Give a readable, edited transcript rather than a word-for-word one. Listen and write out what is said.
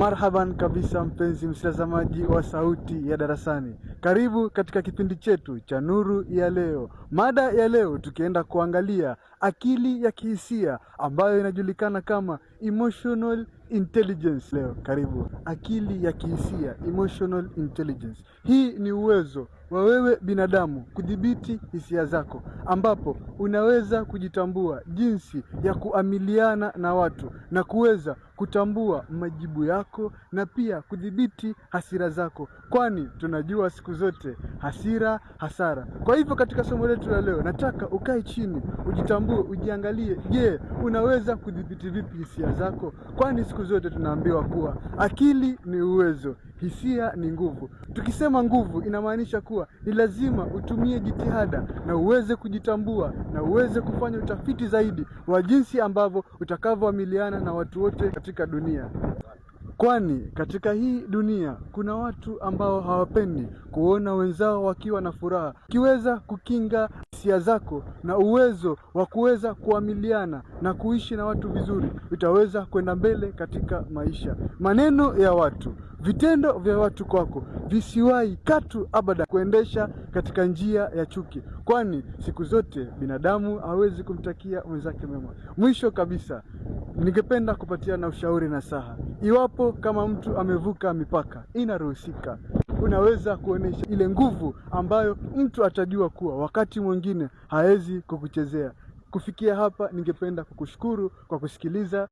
Marhaban kabisa mpenzi mtazamaji wa Sauti ya Darasani, karibu katika kipindi chetu cha Nuru ya Leo. Mada ya leo tukienda kuangalia akili ya kihisia ambayo inajulikana kama emotional intelligence. Leo karibu akili ya kihisia, emotional intelligence. Hii ni uwezo wa wewe binadamu kudhibiti hisia zako, ambapo unaweza kujitambua jinsi ya kuamiliana na watu na kuweza kutambua majibu yako na pia kudhibiti hasira zako, kwani tunajua siku zote hasira hasara. Kwa hivyo katika somo letu la leo, nataka ukae chini, ujitambue, ujiangalie. Je, unaweza kudhibiti vipi hisia zako? Kwani siku zote tunaambiwa kuwa akili ni uwezo, hisia ni nguvu. Tukisema nguvu, inamaanisha kuwa ni lazima utumie jitihada na uweze kujitambua na uweze kufanya utafiti zaidi wa jinsi ambavyo utakavyoamiliana na watu wote katika dunia. Kwani katika hii dunia kuna watu ambao hawapendi kuona wenzao wakiwa na furaha. Ukiweza kukinga hisia zako na uwezo wa kuweza kuamiliana na kuishi na watu vizuri, utaweza kwenda mbele katika maisha. Maneno ya watu, vitendo vya watu kwako visiwahi katu abada kuendesha katika njia ya chuki, kwani siku zote binadamu hawezi kumtakia mwenzake mema. Mwisho kabisa, ningependa kupatia na ushauri na saha. Iwapo kama mtu amevuka mipaka, inaruhusika. Unaweza kuonyesha ile nguvu ambayo mtu atajua kuwa wakati mwingine hawezi kukuchezea. Kufikia hapa, ningependa kukushukuru kwa kusikiliza.